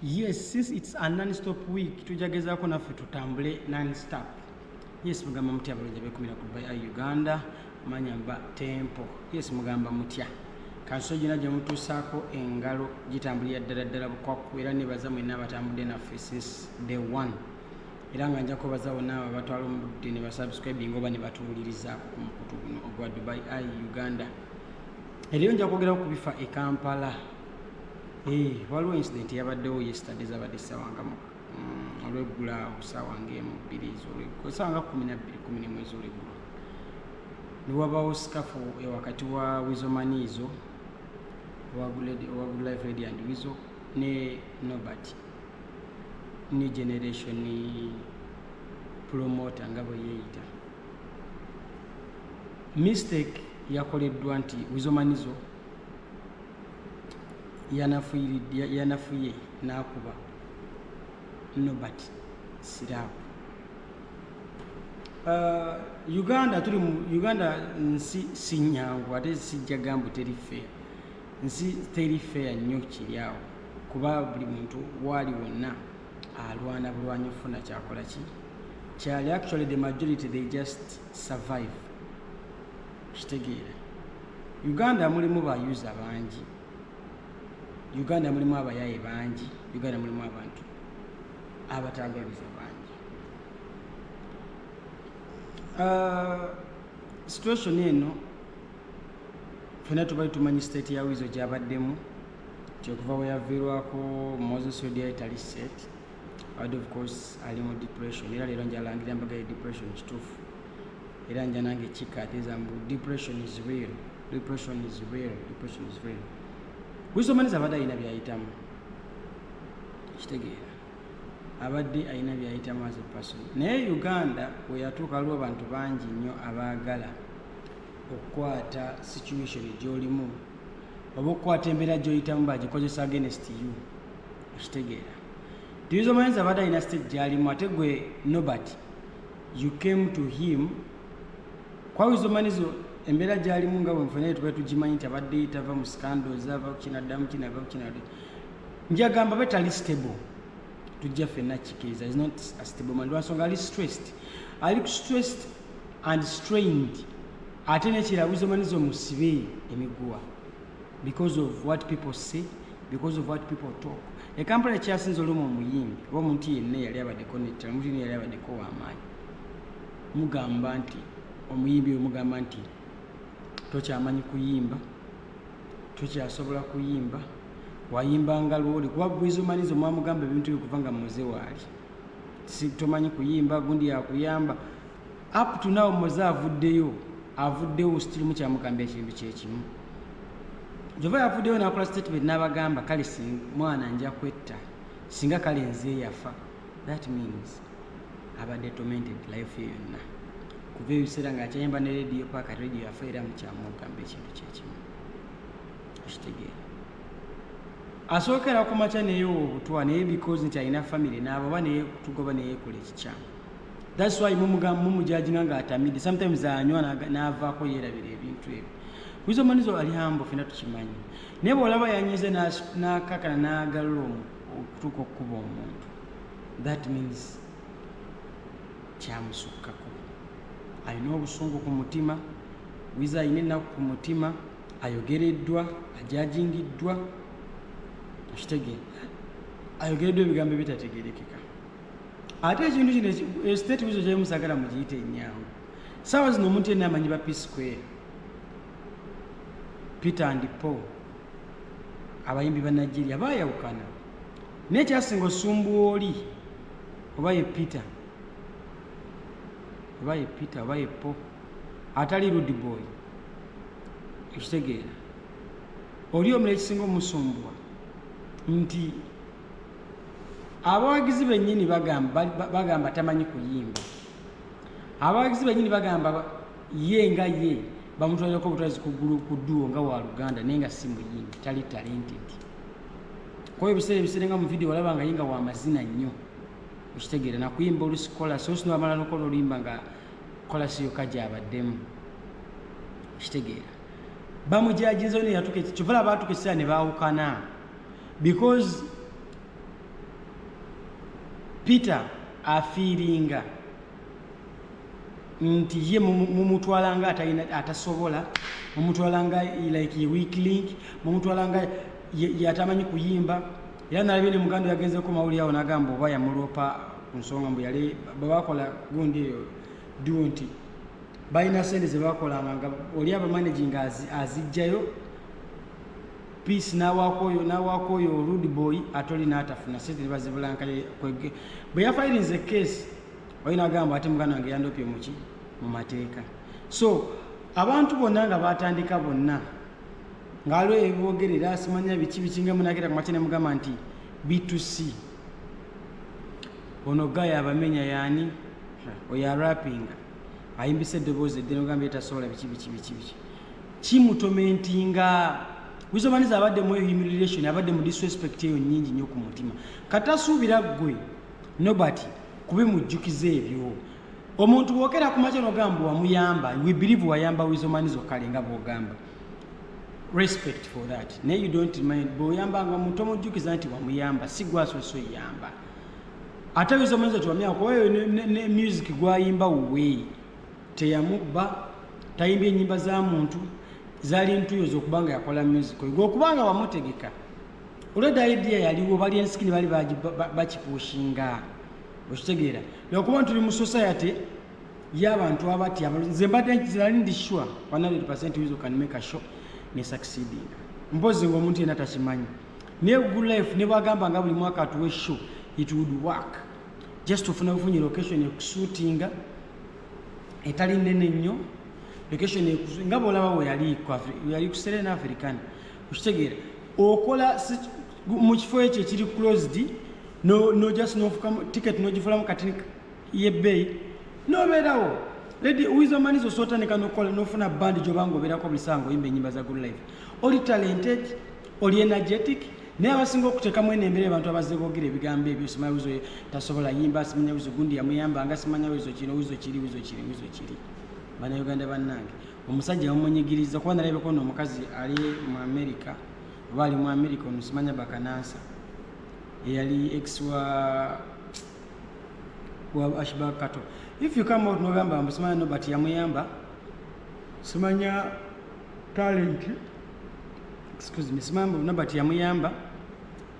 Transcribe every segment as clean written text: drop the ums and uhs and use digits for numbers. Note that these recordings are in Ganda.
Yes, since it's a non-stop week, tujja gezaako naffe tutambule non-stop. Yes, mugamba mutya abalungi abekumira ku Dubai Uganda, manya mba Tempo. Yes, mugamba mutya. Kanso gina gye mutuusaako engalo gitambulira ddala ddala bukwakku, era nebaza mwenna abatambudde naffe since day one. Era nga nja kwebaza bonna abo abatwala omudde ne basubscribing oba ne batuwulirizaako ku mukutu guno ogwa Dubai Eye Uganda. Eriyo nja kwogera ku bifa e Kampala. Waliwo incident yabaddewo yesterday, zabadde ssaawa nga olweggulo awo, ssaawa ng'emu bbiri ez'olweggulo, ssaawa nga 12, 11 ez'olweggulo, ne wabaawo scuffle wakati wa Weasel Manizo owa Good Life Radio and Weasel ne Nobert, New Generation promoter nga bwe yeeyita. Mistake yakoleddwa nti Weasel Manizo yanafuye n'akuba Nobert slap. Uganda, tuli mu Uganda, nsi si nyangu, ate sijja gambu teri fair, nsi teri fair nnyo kiri awo, kuba buli muntu waali wonna alwana bulwanyi okufuna kyakola ki kyali. Actually, the majority, they just survive. Kitegeera, Uganda mulimu ba user bangi, Uganda mulimu abayaye bangi, Uganda mulimu abantu abatagaliza bangi. Situation eno fena tubali tumanyi state ya Weasel gyabaddemu, nti okuva we yaviirwako Moses Radio tali set abadde, of course ali mu depression. Era leero njalangira mbaga ya depression kituufu, era nja nange kikateeza mbu depression is real, depression is real, depression is real. Weasel Manizo abadde alina byayitamu, kitegeera, abadde alina byayitamu as a person. Naye Uganda we yatuuka, waliwo abantu bangi nnyo abaagala okukwata situation gy'olimu oba okukwata embeera gy'oyitamu bagikozesa against you. Okitegeera, Weasel Manizo abadde alina state gy'alimu, ate gwe Nobert, you came to him. Kwa Weasel Manizo embeera gy'alimu nga bwenfena tuba tugimanyi nti abadde tava mu scandals, ava kukinaddamu kinava kukinadde, njagamba be tali stable, tujja ffenna kikiriza, is not a stable man, lwansonga ali stressed, ali stressed and strained. Ate nekirala, Weasel Manizo musibe emiguwa because of what people say, because of what people talk. Ekampala ekyasinza olumu omuyimbi oba omuntu yenna eyali abaddeko netala, omuntu yenna eyali abaddeko w'amaanyi, mugamba nti omuyimbi oyo, mugamba nti tokyamanyi kuyimba, tokyasobola kuyimba, wayimbanga lwoli, kuba Weasel Manizo mwamugamba ebintu bikuva nga muze waali si tomanyi kuyimba, gundi yakuyamba. Up to now Moze avuddeyo, avuddewo, still mukyamugamba ekintu kyekimu. Jova yavuddeyo nakola statement n'abagamba, kale mwana nja kwetta singa kale nze yafa. That means abadde tormented life ye yonna kuva ebiseera ng'akyayimba ne Radio paka Radio yafa, era mukyamugamba ekintu kyekimu. Okitegeera, asookera ku makya neyewa obutwa, naye because nti alina family n'abo oba neyetugoba neyekola ekikyamu. That's why mumujudginga nga atamidde. Sometimes anywa n'avaako yeerabira ebintu ebyo. Weasel Manizo ali humble, fena tukimanyi, naye bw'olaba yanyize n'akakana n'agalula okutuuka okukuba omuntu, that means kyamusukkako, alina obusungu ku mutima. Weasel alina ennaku ku mutima, ayogereddwa, ajudgingiddwa, okitegeera, ayogereddwa ebigambo ebitategerekeka. Ate ekintu kino state Weasel kyemusagala mugiyite enyangu. Saawa zino omuntu yenna amanyi ba P Square, Peter and Paul, abayimbi ba Nigeria bayawukana, naye kyasinga osumbuwa oli, oba ye Peter, oba ye Peter, oba ye Paul atali Rude Boy, ekitegeera, oli omula ekisinga omusumbuwa nti abawagizi bennyini bagamba tamanyi kuyimba. Abawagizi bennyini bagamba ye nga ye bamutwalirako obutwazi ku ku duo nga wa luganda, naye nga si muyimbi, tali talented. Kuba ebiseera ebiseera nga mu video walaba nga ye nga wamazina nnyo, okitegeera, nakuyimba olusi chorus, olusi nobamala nokola oluyimba nga chorus yokka gyabaddemu, okitegeera. Bamujudginze ono yatuuka, kyova laba batuuka ekiseera ne baawukana because Peter afeelinga nti ye mumutwala nga atalina, atasobola, mumutwala nga like weak link, mumutwala nga yatamanyi kuyimba. Era nalabye ne muganda yagenzeko mawulire awo nagamba oba yamuloopa ku nsonga mbu yali bwebakola gundi eyo duo nti balina sente zebakolanga nga oli abamanaging azijjayo Peace n'awaako oyo rude boy, ate oli n'atafuna sente nebazibulankanye. Bwe yafilinze case oli nagamba ate muganda wange yandopye muki mu mateeka. So abantu bonna nga batandika bonna ngaaliwo ebyogerera simanya biki biki, nga munagera kumakya nemugamba nti B2C ono gaya abamenya yaani oyo arapinga ayimbisa eddoboozi eddene, ogamba tasobola biki biki biki biki, kimutormentinga. Weasel Manizo abadde mu humiliation, abadde mu disrespect eyo nyingi nnyo ku mutima. Katasuubira ggwe Nobert kubimujjukiza ebyo. Omuntu bwokera ku makya nogamba wamuyamba, we believe wayamba Weasel Manizo, kale nga bwogamba, respect for that, naye you don't mind bweoyambanga omuntu omujjukiza nti wamuyamba, si gwasoose oyamba. Ate Weasel Manizo tiwamuyamba kuba ne music gwayimba wuwe, teyamubba, tayimbye enyimba za muntu, zaali ntuyo zokubanga yakola music gwe okubanga wamutegeka. Olwedda idea yaliwo, bali ensikini bali bakipushinga, okitegeera? Lwakuba tuli mu society y'abantu abatya. Nze mbadde nali ndi sure 100 Weasel can make a show ne succeeding, mpozi nga omuntu yenna takimanyi. Naye Good Life ne bwagamba nga buli mwaka atuwa show, it would work. Just ofuna bufunyi location ekusuitinga, etali nene nnyo, location nga bwolaba weyali ku Serena Africana, okitegeera? Okola mu kifo ekyo ekiri closed, no just nofukamu ticket nogifulamu kati yebbeeyi nobeerawo. Lady Weasel Manizo sotandika nokola nofuna band gyobanga obeerako buli saa ngaoyimba enyimba za Good Life. Oli talented, oli energetic, naye abasinga okuteekamu eno embeera abantu abazze boogera ebigambo ebyo, simanya Weasel tasobola yimba, simanya Weasel gundi yamuyambanga, simanya Weasel kino, Weasel kiri, Weasel kiri, Weasel kiri. Bannayuganda bannange, omusajja bamunyigiriza kuba nalabeko no omukazi ali mu America oba ali mu America ono simanya bakanansa eyali ex wa Ashburg Kato. If you come out nogamba mbu simanya Nobert yamuyamba, simanya talent, excuse me, simanya mbu Nobert yamuyamba,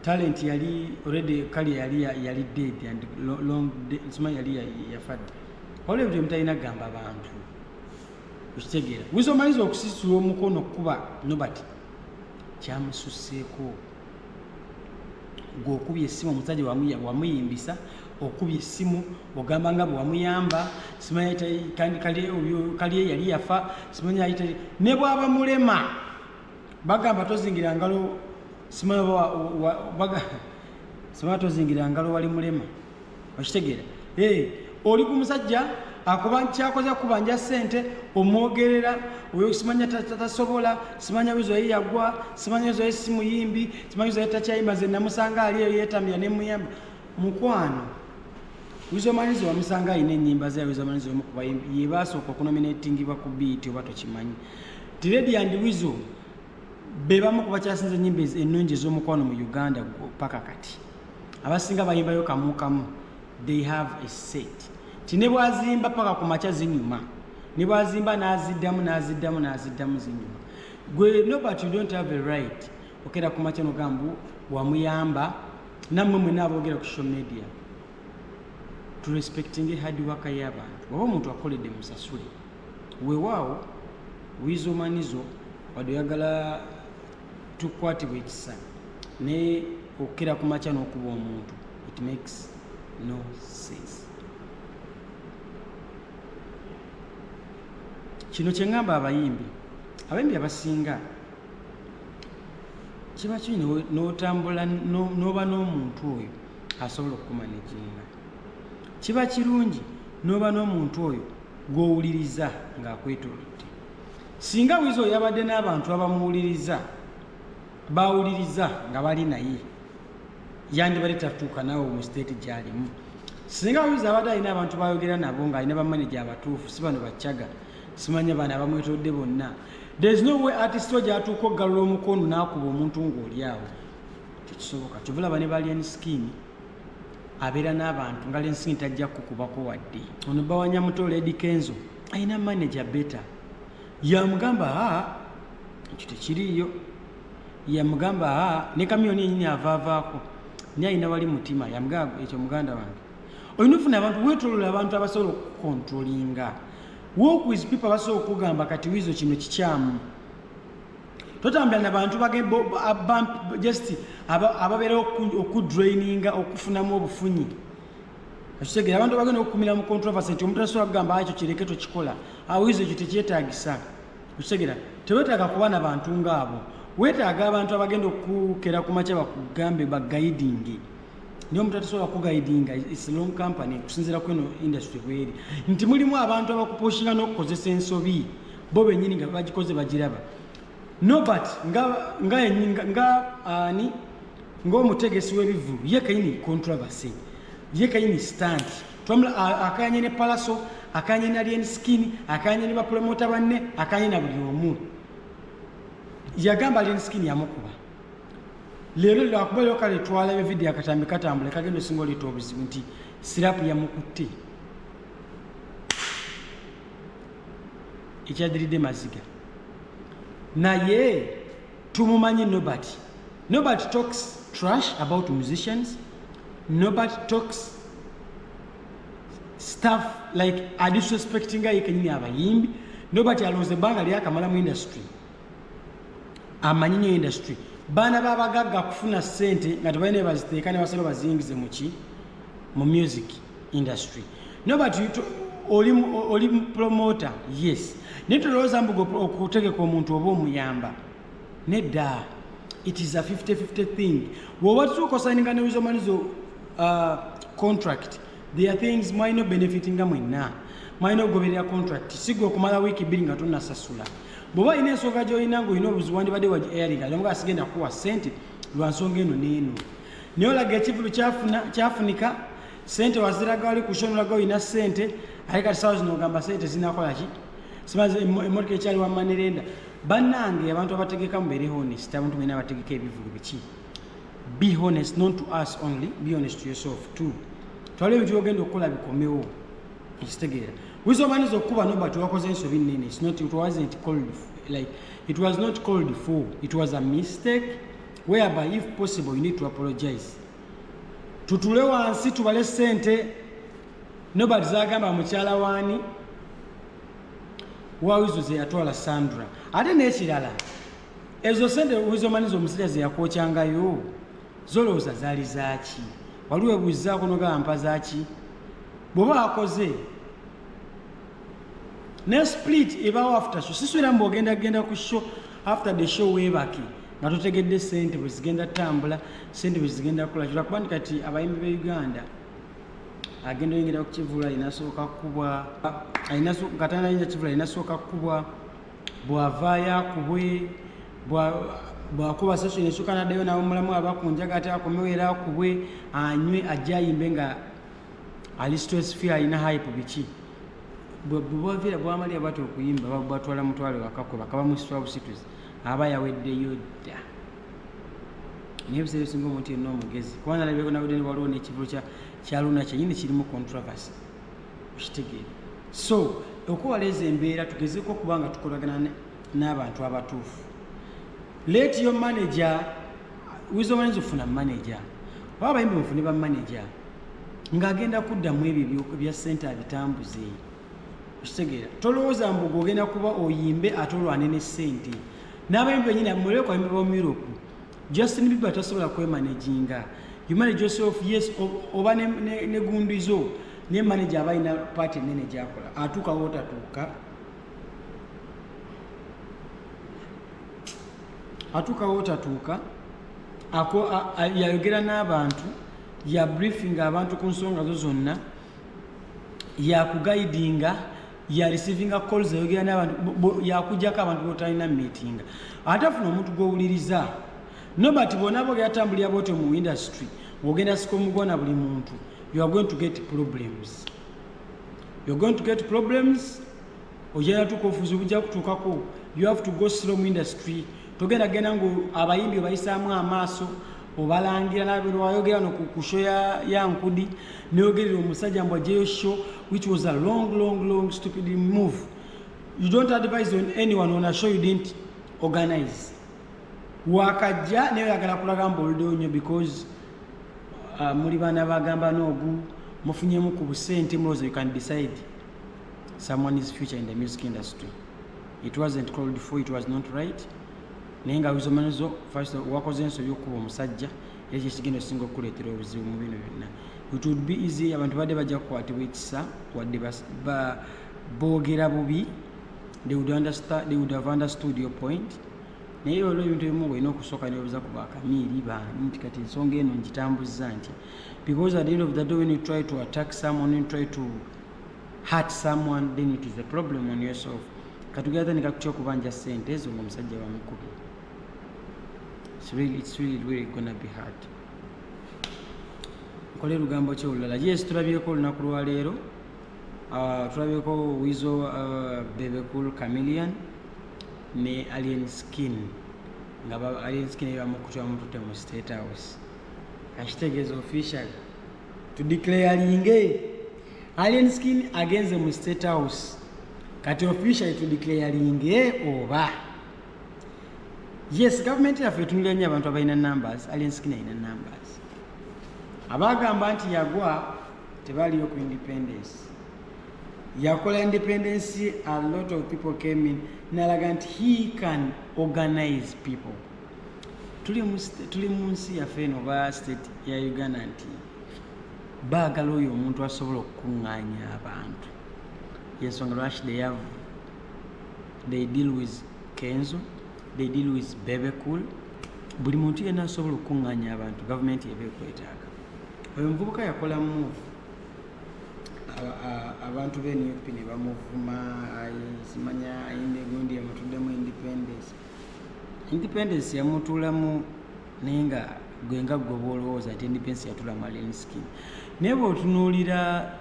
talent yali already kale yali dead and long, simanya yali yafadde. Waliwo ebintu emutalina gamba bantu, okitegeera? Weasel Manizo okusisula omukono kuba Nobert kyamususeeko. Gweokubye essimu omusajja wamuyimbisa, okubye essimu ogamba nga bwe wamuyamba, simanya kali yali yafa, simanya ne bwaba mulema bagamba tozingira ngalo, simanya simanya tozingira ngalo wali mulema, okitegeera? Oli ku musajja akuba kyakoze kubanja ssente, omwogerera oyo simanya tasobola, simanya Weasel ye yagwa, simanya Weasel ye si muyimbi, simanya Weasel ye takyayimba, nze namusanga ali eyo yeetamira nemuyamba. Mukwano, Weasel Manizo wamusanga alina ennyimba ze. Weasel Manizo omu ku bayimbi ye basooka okunominatingibwa ku BET, oba tokimanyi ti Radio and Weasel be bamu ku bakyasinza ennyimba ennungi ez'omukwano mu Uganda paka kati. Abasinga bayimbayo kamu kamu, they have a set ti ne bwazimba paka ku makya zinyuma, ne bwazimba n'aziddamu n'aziddamu n'aziddamu zinyuma. Gwe Nobert, you don't have a right okera ku makya nogamba wamuyamba. Nammwe mwenna aboogera ku social media, turespectinge hard work y'abantu. Oba omuntu akoledde, musasule. Weewaawo Weasel Manizo wadde oyagala tukwatibwa ekisa, naye okukera ku makya n'okuba omuntu, it makes no sense. Kino kyeŋŋamba abayimbi, abayimbi abasinga kiba kiri n'otambula n'oba n'omuntu oyo asobola okukumanaginga. Kiba kirungi n'oba n'omuntu oyo gw'owuliriza ng'akwetoolodde. Singa Weasel yabadde n'abantu abamuwuliriza, bawuliriza nga bali naye, yandibadde tatuuka naawe mu state gy'alimu. Singa Weasel abadde alina abantu bayogera nabo, ng'alina bamaneja abatuufu, si bano baccaga simanya bano abamwetodde bonna, there is no way artist we gyatuuka okugalula omukono n'akuba omuntu ng'oli awo, tekisoboka. Kyova olaba ne ba Alien Skin. Abeera n'abantu nga Lensing tajja kukubako wadde. Ono bawanya muto Lady Kenzo alina manager better, yamugamba aa ekyo tekiriiyo, yamugamba aa ne kamiyoni yenyini avaavaako naye alina wali mutima, yamugamba ekyo muganda wange olina ofuna abantu weetolola abantu abasobola okukontrolinga. Work with people abasobola okugamba kati Wizo kino kikyamu. Totambula na bantu just ababeera okudraininga okufunamu obufunyi. Okitegeera? Abantu bagenda okukumira mu controversy nti omuntu asobola kugamba ekyo kireke tokikola, awizo ekyo tekyetaagisa. Okitegeera? Tewetaaga kuba na bantu ngaabo, weetaaga abantu abagenda okukera ku makya bakugambe baguidinge. Naye omuntu atasobola kuguidinga, it's long company. Okusinziira ku eno industry bweri nti mulimu abantu abakupushinga n'okukozesa ensobi bo bennyini nga bagikoze bagiraba. Nobert nga ani ng'omutegesi w'ebivvulu ye kayini controversy, ye kayini stunt. Akayanye ne Palaso, akayanye ne Alien Skin, akayanye ne bapromota banne, akayanye na buli omu. Yagamba Alien Skin yamukuba leero lwakuba leero kale twalabye vidiyo akatambi katambula kagenda osinga oleeta obuzibu nti slap yamukutte ekyadiridde maziga. Naye tumumanyi Nobert. Nobert talks trash about musicians. Nobert talks stuff like adisrespectinga ye kenyini abayimbi. Nobert alowooza ebbanga lyakamala mu industry amanyi nyo industry. Baana babagagga kufuna ssente nga tebalina baziteeka ne basala baziyingize muki mu music industry. Nobert oli promoter, yes, naye tolowooza mbuga okutegeka omuntu oba omuyamba. Nedda, it is a 50-50 thing. Bw'oba tutuuka osayininga ne Weasel Manizo contract, there are things mwalina obenefitinga mwenna, mwalina okugoberera contract. Sigwe okumala wiiki 2 nga tonasasula. Bw'oba olina ensonga gy'olina ng'olina obuzibu, wandibadde wagi airinga nga sigenda kuwa ssente lwa nsonga eno n'eno. Naye olaga ekivulu kyafunika sente, waziraga wali ku show, nolaga olina ssente, ate kati sawa zino ogamba sente zinakola ki? Simaze emmotoka ekyali wa manerenda. Bannange, abantu abategeka mubeere honest. Abantu mwena abategeka ebivulu biki, be honest, not to us only, be honest to yourself too. Twala ebintu byogenda okukola bikomewo. Ekitegeera Weasel Manizo okukuba Nobert wakoze ensobi nnene. It's not, it wasn't called, like it was not called for. It was a mistake whereby if possible you need to apologize. Tutule wansi tubale sente Nobert zagamba mukyala waani wawizo ze yatwala Sandra. Ate n'ekirala, ezo sente Weasel Manizo omusajja ze yakwokyangayo zolowooza zaali zaaki? Waliwo ebuuzizaako nogamba mpa zaaki? Bw'oba wakoze ne split ebawo after show, sisuubira mbu ogenda genda ku show, after the show weebake nga totegedde sente bwe zigenda tambula, sente bwe zigenda kukola. Lwakuba nti kati abayimbi b'e Uganda agenda oyingira ku kivulu alina sooka kukubwa, nga tanayinza kivulu alina sooka kukubwa, bw'avaayo akubwe, bwakuba session esooka naddayo nawumulamu aba ku njaga, ate akomewo era akubwe, anywe, ajje ayimbe nga ali stress free, alina hype biki. Bwebavira bwamalira bwati okuyimba batwala mutwale wakakwe bakaba musitwa busituzi aba yaweddeyo dda. Naye ebiseera ebisinga omuntu yenna omugezi kuba nalabyeko nawedde ne waliwo n'ekivulu kya Luna kyenyini kirimu controversy. Okitegeera? So okwewala ezo embeera tugezeko okuba nga tukolagana n'abantu abatuufu. Let your manager, Weasel Manizo ofuna manager oba abayimbi mufune ba manager ng'agenda kuddamu ebyo ebya ssente abitambuze. Okitegeera? Tolowooza mbu ogenda kuba oyimbe ate olwane ne ssente. N'abayimbi benyini muleke abayimbi ba Europe, Justin Bieber tasobola kwemanaginga. You manage yourself, yes, oba ne gundizo, naye manager aba alina part enene gyakola atuukawo otatuuka, atuukawo otatuuka. Yayogera n'abantu, ya briefing abantu ku nsonga zo zonna, yakuguidinga, ya receivinga calls, ayogera n'abantu, yakujjako abantu botalina meetinga. Ate afuna omuntu gwowuliriza. Nobert bwonaba ogenda tambulira bwotyo mu industry ng'ogenda sika omugwana buli muntu, you are going to get problems, you are going to get problems. Ogenda tuuka ofuzi bujja kutuukako. You have to go slow mu industry. Togenda genda ngu abayimbi obayisaamu amaaso. Obalangira nabino, wayogera no ku show ya Nkudi, neyogerera omusajja mbu ajeyo show, which was a long, long, long stupid move. You don't advise on anyone on a show you didn't organize. Wakajja naye oyagala kulaga mbu oluddeyo nnyo because muli baana bagamba noogu mufunyemu ku busente, mulowooza you can decide someone's future in the music industry. It wasn't called for, it was not right. Naye nga Weasel first wakoze ensobi okuba omusajja, era kyekigenda osinga okukuleetera obuzibu mu bino byonna. It would be easy, abantu badde bajja kukwatibwa ekisa wadde boogera bubi, they would have understood your point. Naye waliwo ebintu ebimu olina okusooka neobuza ku bakamiiri baani nti kati ensonga eno ngitambuzza ntya, because at the end of the day, when you try to attack someone, when you try to hurt someone, then it is a problem on yourself. Katugera tandika kutya okubanja sente ezo nga omusajja bamukubi. It's really, really gonna be hard. Nkole lugambo ki olulala? Yes, tulabyeko olunaku lwaleero, tulabyeko Weasel, Bebe Cool, Chameleon ne Alien Skin nga Alien Skin ebamukuta, bamututte mu State House. Akitegeeza official tudeclaringe Alien Skin agenze mu State House. Kati officially tudeclaringe oba yes, gavumenti yaffe etunulira nnyo abantu abalina numbers. Alien Skin alina numbers. Abagamba nti yagwa tebaliyo ku independence, yakola independence, a lot of people came in, nalaga nti he can organize people. Tuli mu nsi yaffe eno oba state ya Uganda nti baagala oyo omuntu asobola okukuŋŋaanya abantu. Yensonga lwaki they deal with Kenzo, they deal with Bebe Cool. Buli muntu yenna asobola okukuŋŋaanya abantu, gavumenti eba ekwetaaga. Oyo omuvubuka yakola move, abantu be NUP ne bamuvuma, ai, simanya ayimba egundi emutuddemu independence. Independence yamutuulamu, naye nga gwe nga gwe bwolowooza nti independence yatula mu Alien Skin. Naye bw'otunuulira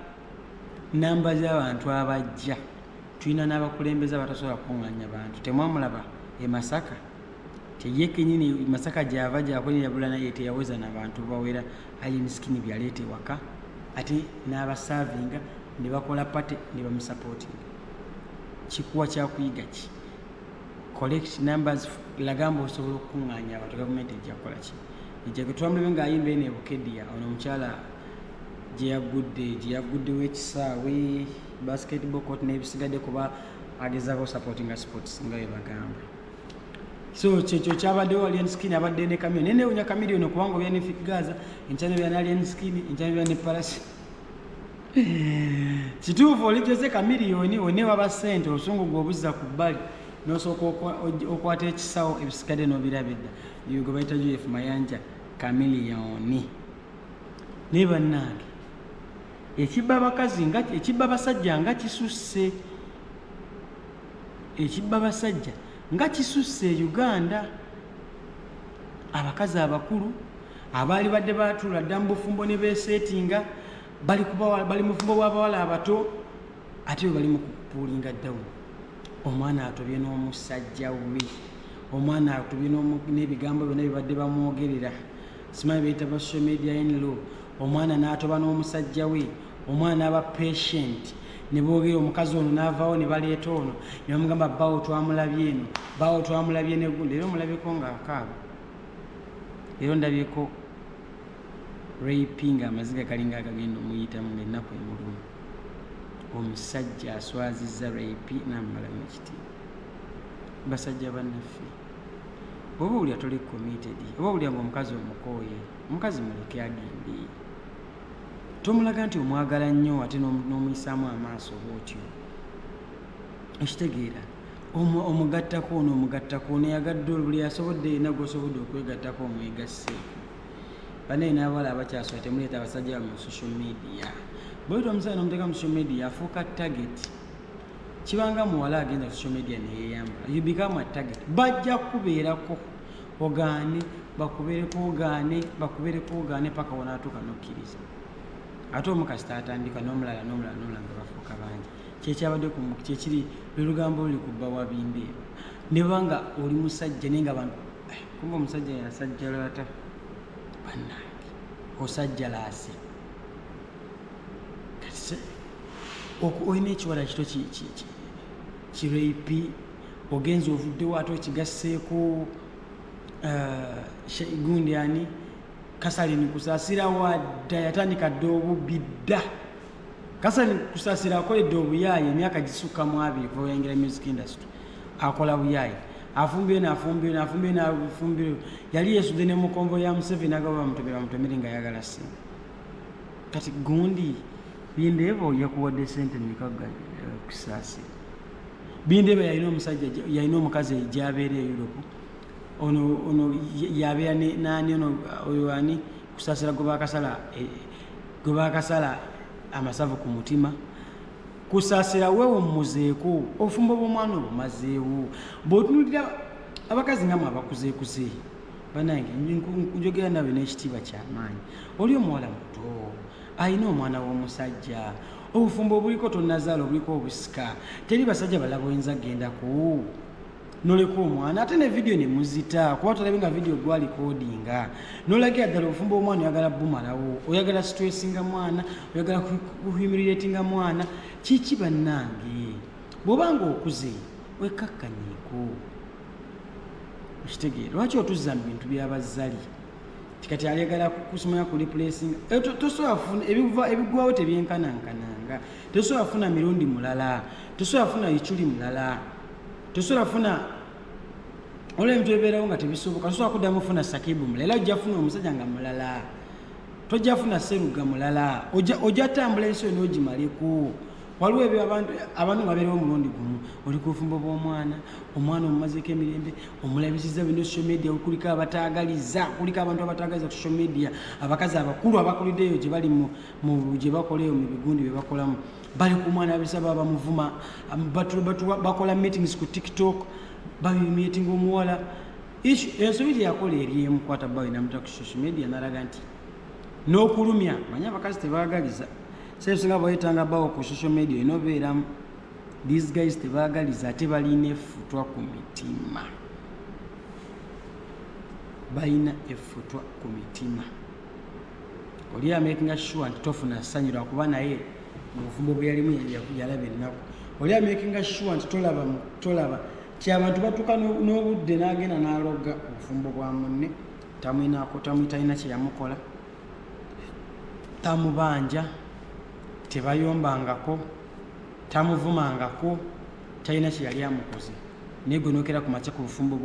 namba z'abantu abajja, tulina n'abakulembeze abatasobola kukuŋŋaanya bantu. Temwamulaba e Masaka? Teye kenyini Masaka gyava gyakolera naye teyaweza nabantu bawera. Alien Skin byaleeta ewaka ate n'abasaavinga ne bakola party ne bamusupportinga. Kikuwa kyakuyiga ki? Collect numbers, lagamba osobola okukuŋŋaanya abantu, gavumenti ejja kukola ki? Ejja. Twamulabe ng'ayimba eno ebukedia, ono omukyala gye yagguddewo ekisaawe basketball court n'ebisigadde, kuba agezaako supportinga sports nga bwe bagamba. So kyekyo kyabaddewo. Alien Skin abadde ne Chameleone, naye newunya Chameleone kubanga obya ne Fik Gaza, enkyana bya ne Alien Skin, enkyana bya ne Palasi. Kituufu, oli Jose Chameleone one waba ssente, obusungu gwe obuzza ku bbali nosooka okwata ekisawo, ebisigadde n'obiraba edda. Eyo gwe bayita Jf Mayanja Chameleone. Naye bannange, ekibba abakazi nga ekibba abasajja nga kisusse, ekibba abasajja nga kisusse e Uganda. Abakazi abakulu abaali badde batuula dda mu bufumbo ne beeseetinga bali bali mu bufumbo bw'abawala abato, ate bwe bali mu kupullinga down. Omwana atobye n'omusajja we, omwana atobye n'ebigambo byonna bibadde bamwogerera, simanyi beyita ba social media in-law. Omwana n'atoba n'omusajja we, omwana n'aba patient ne boogera, omukazi ono n'avaawo ne baleeta ono ne bamugamba, "Bawo twamulabye eno, bawo twamulabye negundi." Leero omulabyeko ng'akaaba. Leero ndabyeko Ray P nga amaziga galinga agagenda omuyitamu ngaennaku emuluma. Omusajja aswazizza Ray P n'amumalamu ekitiibwa. Basajja bannaffe, bw'oba owulira toli committed, oba owulira nga omukazi omukooye, omukazi muleke agende. Tomulaga nti omwagala nnyo ate n'omuyisaamu amaaso bwotyo. Okitegeera? Omugattako ono, omugattako ono, yagadde buli asobodde, yenna gwosobodde okwegattako omwegasseeko. Banaye n'abawala abakyasoma, temuleeta abasajja mu social media. Bweyita omusajja n'omuteeka mu social media, afuuka target. Kibanga muwala agenda ku social media neyeyambula, you become a target. Bajja kukubeerako ogaane, bakubeereko ogaane, bakubeereko ogaane, paka wonaatuuka n'okkiriza. Ate omukazi taatandika n'omulala n'omulala n'omulala nga bafuuka bangi. Kyekyabadde kyekiri lwe lugambo luli ku bba wa Bindeeba. Ne banga oli musajja naye nga bantu, kumba omusajja yasajjalata. Bannange, osajjalaase kati olina ekiwala kito kireipi, ogenza ovuddewo ate okigasseeko gundi ani Kasalini Kusasira wadda yatandika dda obubbi dda. Kasalini Kusasira akoledde obuyaayi emyaka gisukka mu 20 kuva weyingira music industry, akola buyaayi, afumbire nafumbire nafumbire nafumbire. Yali yesudde ne mu convoy ya Museveni, agaba bamutomere bamutomere nga ayagala sente. Kati gundi Bindeeba yakuwadde sente meka? Kusaasira Bindeeba yalina omusajja, yalina omukazi gyabeera e Europe. Ono yabeera nani ono, oyo ani, Kusaasira gwe bakasala amasavu ku mutima. Kusaasira, weewummuzeeko, obufumbo bw'omwana obumazeewo. Bw'otunulira abakazi nga mwe abakuzeekuze, banange, njogera nawe n'ekitiibwa kyamaanyi, oli omuwala muto alina omwana w'omusajja, obufumbo obuliko tonazaala, obuliko obusika, teri basajja balala boyinza kugendako noleka omwana, ate ne vidiyo ne muzita kuba tolabe nga vidiyo gwalikodinga nolagira ddala obufumbo omwana oyagala bumalawo, oyagala stressinga mwana, oyagala kuhumiliatinga mwana. Kiki bannange? Bw'obanga okuze wekakkanyiiko, okitegeera? Lwaki otuzza mu bintu by'abazzali? Kati ayagala kusomera ku replacing. Tosobola kufuna ebigwawo, tebyenkanankananga. Tosobola kufuna mirundi mulala, tosobola kufuna ichuli mulala, tosobola kufuna olwo ebintu ebibeerawo nga tebisoboka. Tosobola kuddamu kufuna Sakibu mulala, era ojja funa omusajja nga mulala, tojja funa Seruga mulala. Ojja tambula ensi yonna ogimaleko. Waliwo ebyo abantu nga babeerawo omulundi gumu. Oli ku bufumbo bw'omwana, omwana omumazeko emirembe, omulabisiza bino social media, kuliko abataagaliza, kuliko abantu abataagaliza ku social media. Abakazi abakulu abakuliddeeyo gye bali gye bakola eyo mu bigundi bye bakolamu, bali ku mwana, abisaba, bamuvuma, bakola meetings ku TikTok, babimitinga omuwala. Ensobi gye yakola eri emu, kwata bawe namuta ku social media, nalaga nti n'okulumya. Manye abakazi tebaagaliza, sesinga bweyetanga bawo ku social media olina obeeramu. These guys tebaagaliza, ate balina effutwa ku mitima, balina effutwa ku mitima. Oli amakinga sure nti tofuna ssanyu lwakuba naye mu bufumbo bwe yalimu yalaba ennaku. Oli amakinga sure nti tolaba ti abantu batuuka n'obudde n'agenda n'aloga obufumbo bwa munne. Tamwinako, talina kyeyamukola, tamubanja, tebayombangako, tamuvumangako, talina kyeyali amukoze, naye gwe nokera ku makya ku bufumbo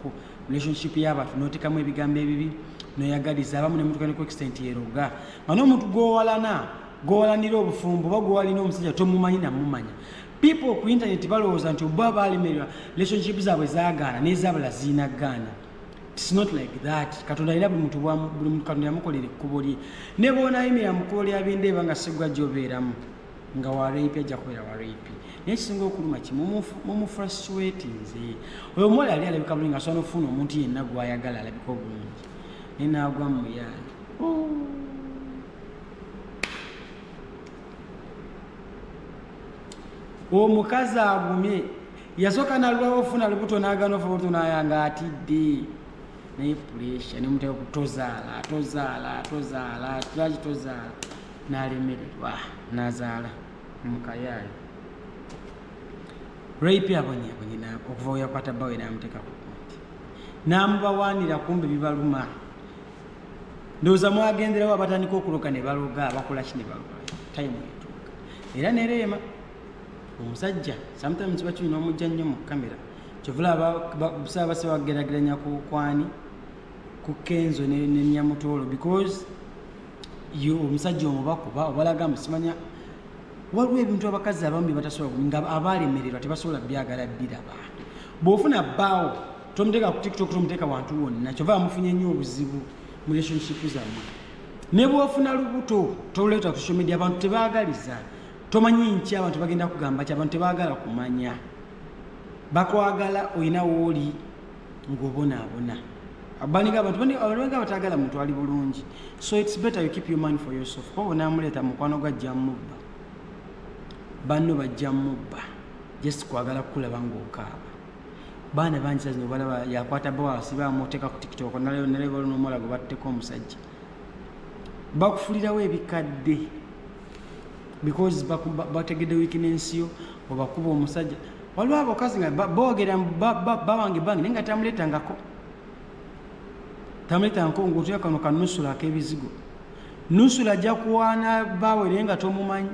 ku relationship y'abantu notekamu ebigambo ebibi, noyagaliza abamu nemutuka ne ku extent eroga nga n'omuntu gwowalana, gwowalanira obufumbo oba gwewalina omusajja tomumanyi namumanya. People ku internet balowooza nti oba balemererwa, relationship zaabwe zagaana n'ezabala ziyina gaana. It's not like that. Katonda alina buli muntu, buli muntu Katonda yamukolera ekkubo lye. Ne bw'onaayimirira mu kkubo lya Bindeeba nga sigwa gy'obeeramu nga wa rape, ajja kubeera wa rape. Naye kisinga okuluma ki, mumufrustratinze oyo omuwala. Yali alabika bulungi, asobola n'okufuna omuntu yenna gw'ayagala alabika obulungi, naye n'agwa mu muyaayi. Oh. Omukazi agumye, yasooka nalwawo ofuna lubuto, n'agaana ofuna lubuto, nayanga atidde, naye pressure nemuteka ku tozaala, tozaala, tozaala, lwaki tozaala, n'alemererwa n'azaala mukayaayo. Rape abonyebonye okuva we yakwata bbawe n'amuteeka ku gundi n'amubawaanira, kumbe bibaluma. Ndowooza mwagenderawo abatandika okuloga ne baloga, abakola ki ne baloga, time etuuka era nereema omusajja. Sometimes kiba kirina omujja nnyo mu kamera, kyovula saabase bagerageranya ku kwani, ku Kenzo ne Nyamutoolo, because yo omusajja omubakuba obalaga mbu simanya. Waliwo ebintu abakazi abamu bye batasobola nga abalemererwa tebasobola byagala biraba. Bw'ofuna bbaawo tomuteeka ku TikTok, tomuteeka wantu wonna, kyova amufunye nnyo obuzibu mu relationship zammwe. Ne bw'ofuna lubuto toleeta ku social media, abantu tebaagaliza. Tomanyi nki abantu bagenda kugamba ki, abantu tebaagala kumanya. Bakwagala olina wooli ng'obonaabona. Baninga abantu baninga bataagala muntu ali bulungi. So it's better you keep your money for yourself, kuba onaamuleeta mukwano gwajja mubba, banno bajja mubba, just kwagala kukulaba ng'okaaba. Baana bangi sazino balaba yakwata bawa asiba amuteeka ku TikTok, naleyo naleba n'omuwala gwe batteko omusajja, bakufulirawo ebikadde because bategedde weakness yo, obakuba omusajja. Waliwo abakazi nga boogera bawange bange, naye nga tamuleetangako, tamuleetangako, ngaotya kano kanusula ak'ebizigo. Nusula ajja kuwaana baawe naye nga tomumanyi.